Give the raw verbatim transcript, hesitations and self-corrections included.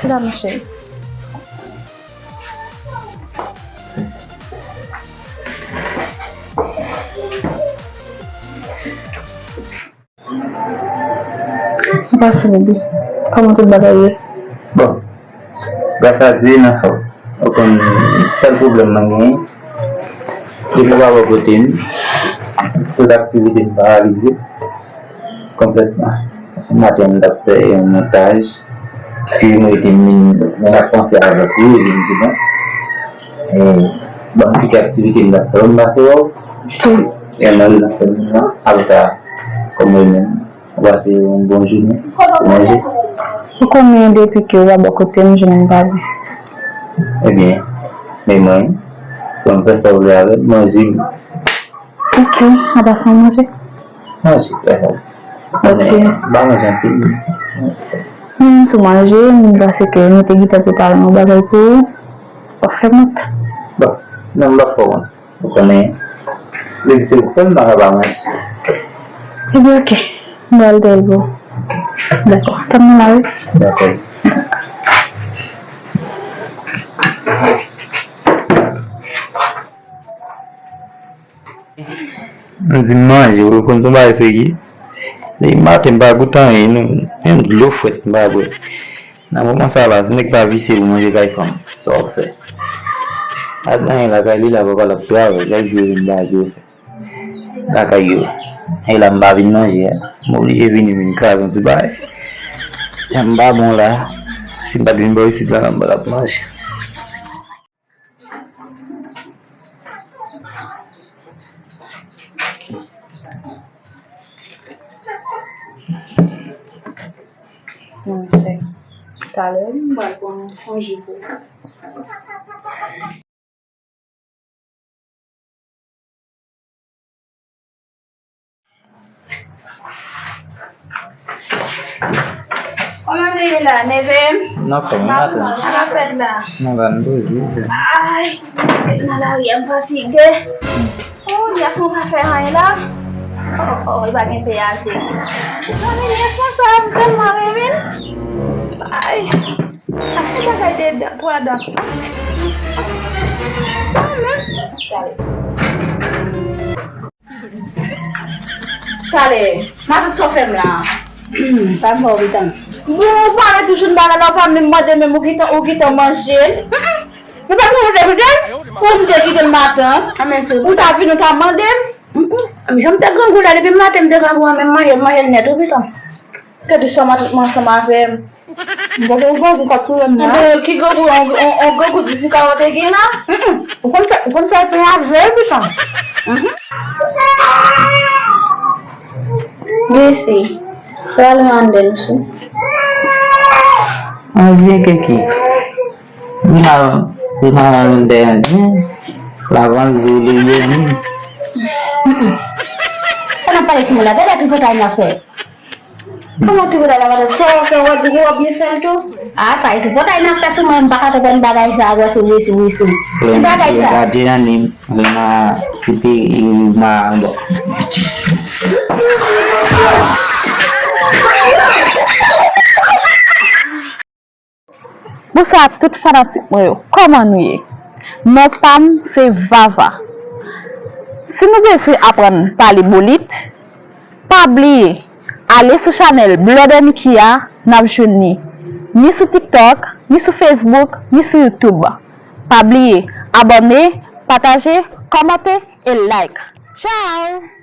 Kisa, monchè? Pase, bebe. Kòman tout bagay ye? Bon, gras a Dye, n ap fè. Ou konn, sèl pwoblèm mwen genyen, depi w pa bò kote m, tout aktivite m paralize konplètman. Paske maten, m t ap fè yon montaj, epi m rete, m vin, m ap panse avèk ou, epi m di, bon, e, bon, kite aktivite m t ap fè, m pase wè w. Tou. E mwen, m ap fè m nan. Apre sa, kòm ou menm, ou pase yon bon jounen, ou manje. Ou konnen depi ke w pa bò kote m, jounen m pa bon. Ebyen, men mwen, bon, fè sa w vle avè m, manje m. Ok, an pasan w manje? Manje, trè fas. Ok. M pa manje anpil. Menm si w manje, m panse ke nou te gentan prepare yon bagay pou ou. W ap fè m wont. Bon, non, m p ap fè w wont. Ou konnen, depi se ou k fè m, m pa ka pa manje. Ebyen, ok. M pral dèyè l pou ou. Dakò. Tann mwen la, wi. Dakò. M di m manje, ou konn tou bagay serye. Depi maten m pa goute anyen, non. Menm dlo frèt m pa bwè. Nan moman sa la, si nèg pa visye pou manje kay fanm, sa w ap fè? Pa gen anyen lakay li la, papa l ap travay, kay jwe vin ba yo fè. Lakay yo. E la m pa vin manje a. M oblije vini, vin kraze yon ti bagay. Jan m pa bon la, si m pa t vin bò isit la, m pa t ap manje. Monchè, talè m pral pran yon ji pou ou. Kòman nou ye la, neve m? Nan fòm, maten. Sa k ap fèt la? Nan la, nou poze. Ay, nan lari a, m fatige. Oh, yès mwen pa fè anyen la. Oh, oh, e pa gen peyase. Zanmi, yès mwen sa, m tèlman renmen l. Ay. Sa se bagay de dan, twa dan. Sa menm. Talè, matant sa w fè m la. Sa m fè w gentan. Bon, ou pale toujou nan bagay la, ou pa menm mande menm ou gentan, ou gentan manje l. Mm, mm. Nou pa t mande l depi pou m te kite l maten. Ou ta vin, ou ta mande m. Mm, mm. Jan m te grangou la, depi maten m te grangou an, menm manje l, manje l nèt, ou pitan. Gade sa matant mwen ansanm avè m. M pote yon grangou k ap touye m nan. Ki grangou, on, on, on grangou dis mil kawo te gen la? Mm, mm. Ou konn fè, ou konn fè pen avè l, pitan. Mhm. Jesi, pral nan andèl sou. Andyen ke ki? Li pa, li pa nan andèl andyen. Lavan zo li ye li. Mm, mm. Sa n ap pale timoun la, gade tripotay n ap fè. Kòman tripotay la, matant? Sa w fè, w ap, w ap byen fè l tou? Ah, sa e tripotay n ap fè sou mwen, m pa ka konprann bagay sa, wè sou wi, sou wi, sou. Ki bagay sa? Lè gade nan li, lè nan kite, nan anba. Bonswa tout fanatik mwen yo, kòman nou ye? Non pa m se Vava. Si nou bezwen aprann pale bolit, pa bliye ale sou chanèl Bloodè Mickey a, n ap jwenn li ni sou TikTok, ni sou Facebook, ni sou YouTube. Pa bliye abòne, pataje, kòmante e like. Tchao!